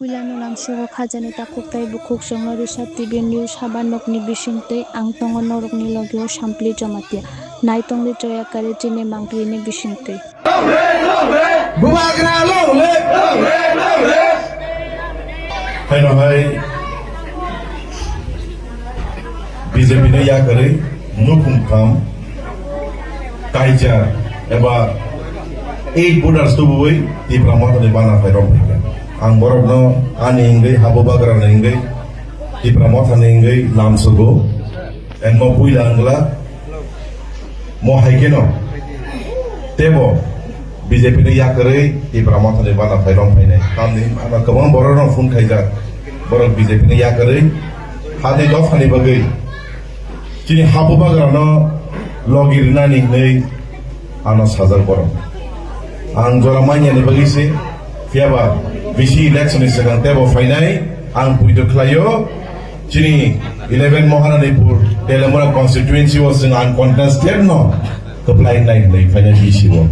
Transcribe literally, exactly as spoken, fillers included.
Puilano lamsogo khajani takhuk tei bukhuk chwngno Rishabh T V News haba nokni bisingtwi ang tongo norokni logio Sampli Jamatia. Naitongdi choya kare chini mangpili ni bisingtwi. Bubagra long live! Haino hai B J P no yakarwi nukhung tham kaisa eba eight voters tubuwi Tipra Mothani bana phai rok phaikha. Ang borokno ani hingwi Habubagrani hingwi Tipra Mothani hingwi lamsugo. Emo puila wngla mo hai kheno tebo B J P ni yakarwi Tipra Mothani bana phai rok phainai. Tamni ano kwbang borok rok phone khaijak. Borok B J P ni yakarwi hati dophani bagwi chini Habubagrano logi rinani hinwi ano sajak borok. Ang jora manyani bagwi se, phiyaba bisi election ni swkang tebo phainai, ang puitu khlaio, chini eleven Maharanipur Telemura constituency o chwng ang contested no kwplai nai hinwi phainai bisi o.